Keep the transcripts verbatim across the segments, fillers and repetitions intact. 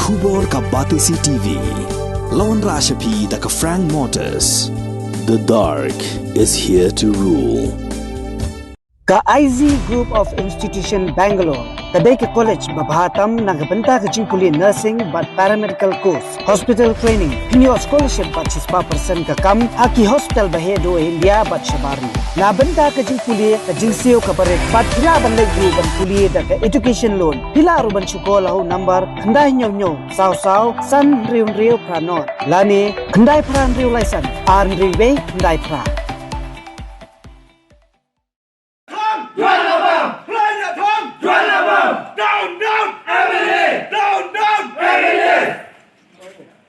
Khubor ka Batesi T V. Lawan Rashapi da ka Frank Motors. The dark is here to rule. Ka I Z Group of Institution Bangalore ka dei ka college ba bha tam na ka bynta ka jingpule nursing bad paramedical course, hospital training, pynïoh scholarship bad shispah percent ka kam ha ki hospital ba heh duh ha India bad shabar. Na bynta ka jingpule ka jingsiew ka barit bad phi lah ban leit ruh ban pule da ka education loan. Phi lah ruh ban shu call ha u number khyndai hynñiew hynñiew saw saw san hynriew hynriew phra nod lane khyndai phra hynriew lai san ar hynriew wei khyndai phra. Down, down, M L A! Down, down, M L A! Down, down, M L A!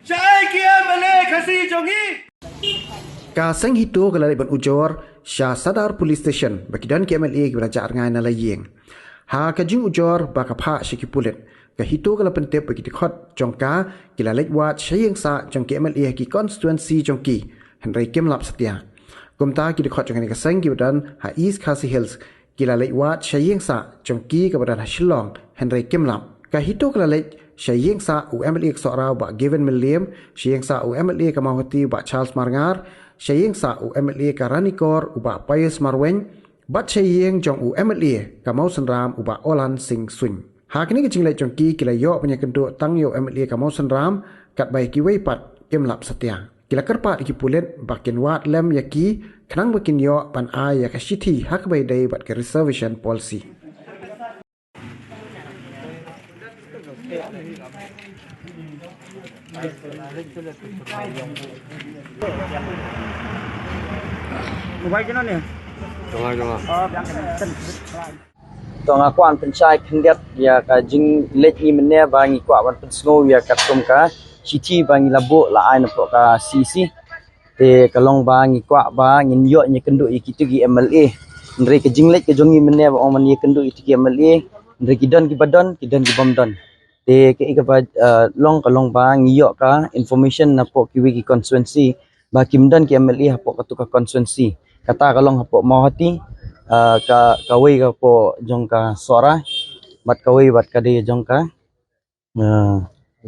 Shai ki M L A Khasi jong ngi! Ka seng HITO ka la leit ban ujor sha Sadar Police Station ba ki don ki M L A kiba la jah rngai na la ïing. Ha ka jingujor ba ka phah sha ki pulit, ka HITO ka la pyntip ba ki dkhot jong ka ki la leit wad sha ïing sah jong ki M L A ha ki constituency jong ki, hynrei kim lap satia. Kumta ki dkhot jong kane ka seng kiba don ha East Khasi Hills ki la leit wad sha ïing sah jong ki kaba don ha Shillong, hynrei kim lap. Ka HITO ka la leit sha ïing sah u M L A ka Sohra u Bah Gavin Mylliem, sha ïing sah u M L A ka Mawhati u Bah Charles Marngar, sha ïing sah u M L A ka Ranikor u Bah Pius Marwein, bad sha ïing jong u M L A ka Mawsynram u Bah Olan Singh Suin. Ha kane ka jingleit jong ki, ki la ïoh ban ïakynduh tang ïa u M L A ka Mawsynram, katba ïa kiwei pat kim lap satia. Ki la kyrpad ïa ki pulit ba kin wad lem ïa ki khnang ba kin ïoh ban ai ïa ka shithi ha kaba ïadei bad ka reservation policy. Mobile kena ni? Jong nga, jong nga. Oh, biang kena. To nga kwah ban pynshai khyndiat ïa ka jingleit ngi mynne ba ngi kwah ban pynsngew ïa katkum ka shithi ba ngi la buh la ai napoh ka C C. Te ka long ba ngi kwah ba ngin ïoh ïakynduh ïa kito ki M L A. Hynrei ka jingleit ka jong ngi mynne ba ong ban ïakynduh ïa kito ki M L A, hynrei ki don kiba don, ki don ki bym don. Te kaei kaba, eh, long ka long ba ngi ïoh ka information napoh kiwei ki constituency ba kim don ki M L A hapoh kato ka constituency. Kata ka long hapoh Mawhati, eh, ka, kawei ka hapoh jong ka Sohra, bad kawei bad ka dei jong ka, eh,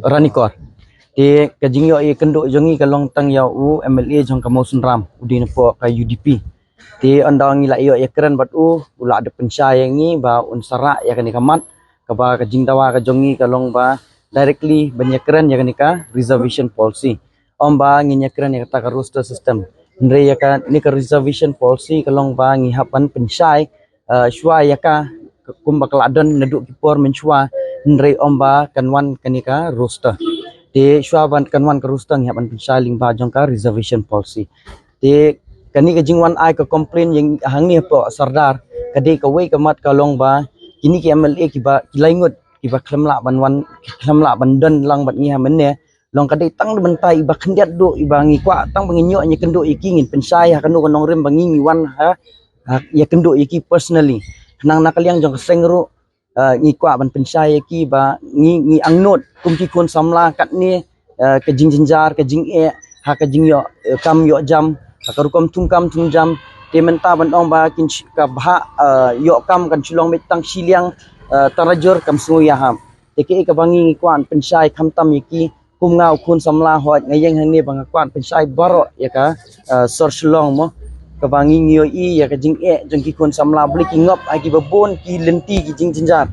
Ranikor. Te ka jingïoh ïakynduh jong ngi ka long tang ïa u M L A jong ka Mawsynram, u dei napoh ka U D P. Te ynda ngi la ïoh ïakren bad u, u la dep pynshai ïa ngi ba un sa rah ïa kane ka mat, kaba ka jingdawa ka jong ngi ka long ba directly ban ïakren ïa kane ka reservation policy. Ym ba ngin ïakren ïa kata ka roster system. Hynrei ïa kane ka reservation policy ka long ba ngi hap ban pynshai, eh, shuwa ïa ka, kumba ka la don naduh ki por mynshuwa, hynrei ym ba kan wan kane ka roster. Te shuwa ban kan wan ka roster ngi hap ban pynshai lyngba jong ka reservation policy. Te kane ka jingwan ai ka complain ïa ngi hangne hapoh Sardar, ka dei kawei ka mat ka long ba kine ki M L A kiba ki lai ngut kiba khlem lah ban wan, khlem lah ban don lang bad ngi ha mynne, long ka dei tang da mynta iba khyndiat duh iba ngi kwah tang ba ngin ïoh ïakynduh ïa ki, ngin pynshai ha kano ka nongrim ba ngi ngi wan ha, ha ïakynduh ïa ki personally. Khnang na ka liang jong ka seng ruh, eh, ngi kwah ban pynshai ïa ki ba ngi, ngi angnud kum ki khun samla katne, eh, ka jingjynjar, ka jingeh ha ka jingïoh, eh, kam ïoh jam, ha ka rukom thung kam thung jam. Te mynta ban ong ba kin sh-, ka bhah, eh, ïoh kam kan shu long beit tang shiliang, eh, tarajur kam sngew ïahap. Te kaei kaba ngi ngi kwah pynshai khamtam ïa ki, kum nga u khun samla, hooid nga ïeng hangne ba nga kwah pynshai baroh ïa ka, eh, sor Shillong mo. Kaba ngi ngi ïohi ïa ka jingeh jong ki khun samla, balei ki ngop ha kiba bun ki lynti ki jingjynjar.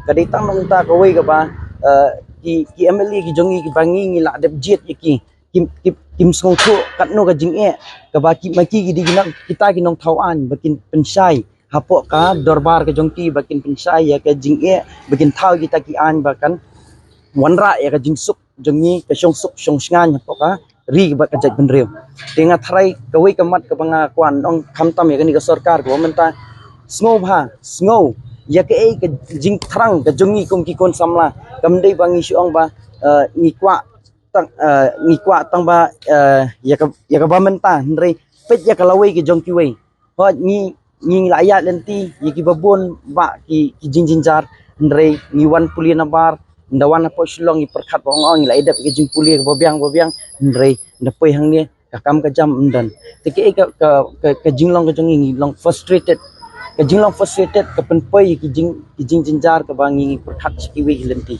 Ka dei tang nangta kawei kaba, eh, ki, ki M L A ki jong ngi kiba ngi ngi la dep jied ïa ki, kim, kim, kim sngewthuh katno ka jingeh kaba ki, ma ki ki dei ki nang, kita ki nongthaw aiñ ba kin pynshai hapoh ka dorbar ka jong ki ba kin pynshai ïa ka jingeh, ba kin thaw kita ki aiñ ba kan wanrah ïa ka jingsuk jong ngi, ka shongsuk shongshngaiñ hapoh ka ri bad ka jaitbynriew. Te nga tharai kawei ka mat kaba nga kwah ong khamtam ïa kane ka sorkar kaba mynta, sngewbha sngew ïa kaei ka jingthrang ka jong ngi kum ki khun samla. Kam dei ba ngi shu ong ba, eh, ngi kwah tang, eh, ngi kwah tang ba, eh, ïa ka, ïa kaba mynta, hynrei peit ïa ka lawei ka jong kiwei. Hooid ngi, ngi la ïaid lynti ïa kiba bun bah ki, ki jingjynjar, hynrei ngi wan pule nabar, ynda wan hapoh Shillong ngi pyrkhat ba ong ong ngi la ïadep ïa ka jingpule kaba biang ba biang, hynrei ynda poi hangne ka kam ka jam ym don. Te kaei ka, ka, ka, ka jinglong ka jong ngi, ngi long frustrated. Ka jinglong frustrated ka pynpoi ïa ki jing, ki jingjynjar kaba ngi, ngi pyrkhat sha kiwei ki lynti.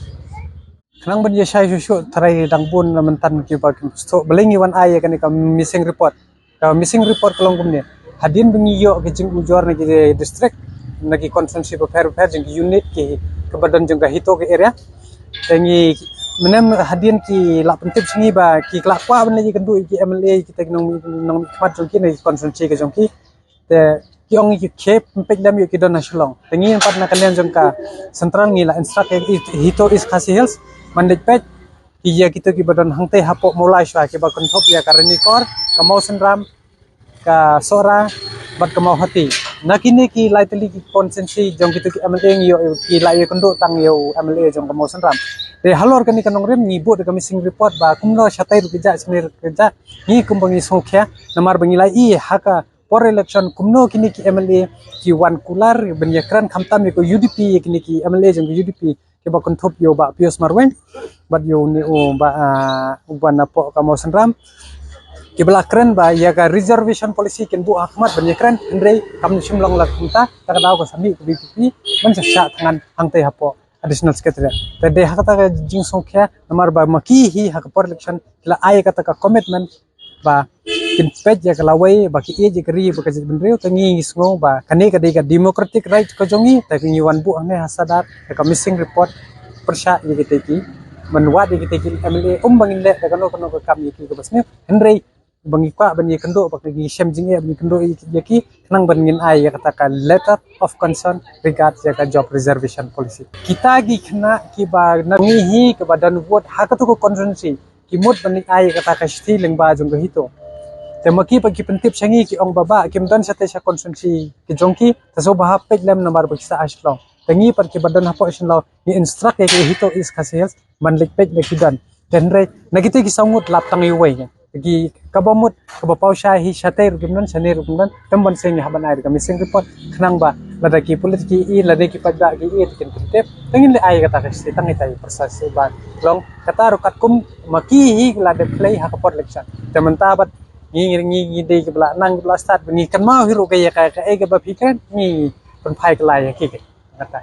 Khnang ban ïa shai shuh shuh, tharai dang bun na mynta kiba kim sngewthuh, balei ngi wan ai ïa kane ka missing report. Ka missing report ka long kumne. Hadien ba ngi ïoh ka jingujor na ki district, na ki constituency bapher bapher jong ki unit ki, kaba don jong ka HITO ka area. Te ngi, mynne hadien ki la pyntip sha ngi ba ki la kwah ban leit ïakynduh ïa ki MLA, kita ki nong, nongmihkhmat jong ki na ki constituency ka jong ki. Te ki ong ki khie pynpeit lem ïoh ki don ha Shillong. Te ngi pat na ka liang jong ka central ngi la instruct ïa HITO East Khasi Hills ban leit peit ïa kito kiba don hangtei hapoh Mawlai shuwa, kiba kynthup ïa ka Ranikor, ka Mawsynram, ka Sohra bad ka Mawhati. Na kine ki lai tylli ki constituency jong kito ki MLA ngi ïoh ki la ïakynduh tang ïa u MLA jong ka Mawsynram. Te halor kane ka nongrim ngi bud ka missing report ba kumno shatei ruh ki jait, shane ruh ki jait. Ngi kumba ngi sngewkhia namar ba ngi la ïohi ha ka por election kumno kine ki MLA ki wan kular ban ïakren khamtam ïa ka UDP, ïa kine ki MLA jong ka UDP kiba kynthup ïa u Bah Pius Marwein bad ïa une u Bah, ah, uba napoh ka Mawsynram, kiba la kren ba ïa ka reservation policy kin buh ha khmat ban ïakren, hynrei kam shym long la kumta. Ta ka daw ka sa mih ka VPP ban sa shah thngan hangtei hapoh Additional Secretariat. Te dei ha kata ka jingsngewkhia namar ba ma ki hi ha ka por election ki la ai kata ka commitment ba kin peit ïa ka lawei, ba ki ïeit ïa ka ri bad ka jaitbynriew. Te ngi, ngi sngew ba kane ka dei ka democratic right ka jong ngi, te ngi wan buh hangne ha Sadar da ka missing report pyrshah ïa kitei ki, ban wad ïa kitei ki MLA um ba ngin leh da kano kano ka kam ïa ki kaba sniew. Hynrei ba ngi kwah ban ïakynduh, ba ngi shem jingeh ban ïakynduh ïa ki, khnang ban ngin ai ïa kata ka letter of concern regard ïa ka job reservation policy. Kita ki khynnah kiba na ngi hi kiba don vote ha katu ka constituency, ki mut ban ai kata ka shithi lyngba jong ka HITO. Te ma ki pat ki pyntip sha ngi, ki ong ba, ba kim don shatei sha constituency ki jong ki, te sngewbha peit lem namar ba ki sah ha Shillong. Te ngi pat kiba don hapoh Shillong ngi instruct ïa ki HITO East Khasi Hills ban leit peit na ki don. Te hynrei na kitei ki saw ngut lap tang iwei. Te ki kaba mut kaba paw shai hi, shatei ruh kim don, shane ruh kim don. Te mynta ngi hap ban ai ka missing report khnang ba lada ki pulit ki ïohi, lada ki paidbah ki ïohi, te kin pyntip. Te ngin leit ai kata ka shithi tang itai pyrsa shu ban long. Kata ruh katkum ma ki hi la dep khlei ha ka por election. Te mynta bad ngi, ngi, ngi dei kiba la nang, kiba la stad, ngi kynmaw hi ruh ka ïa ka, kaei kaba phi kren, ngi pynphai kylla ïa ki. Kata.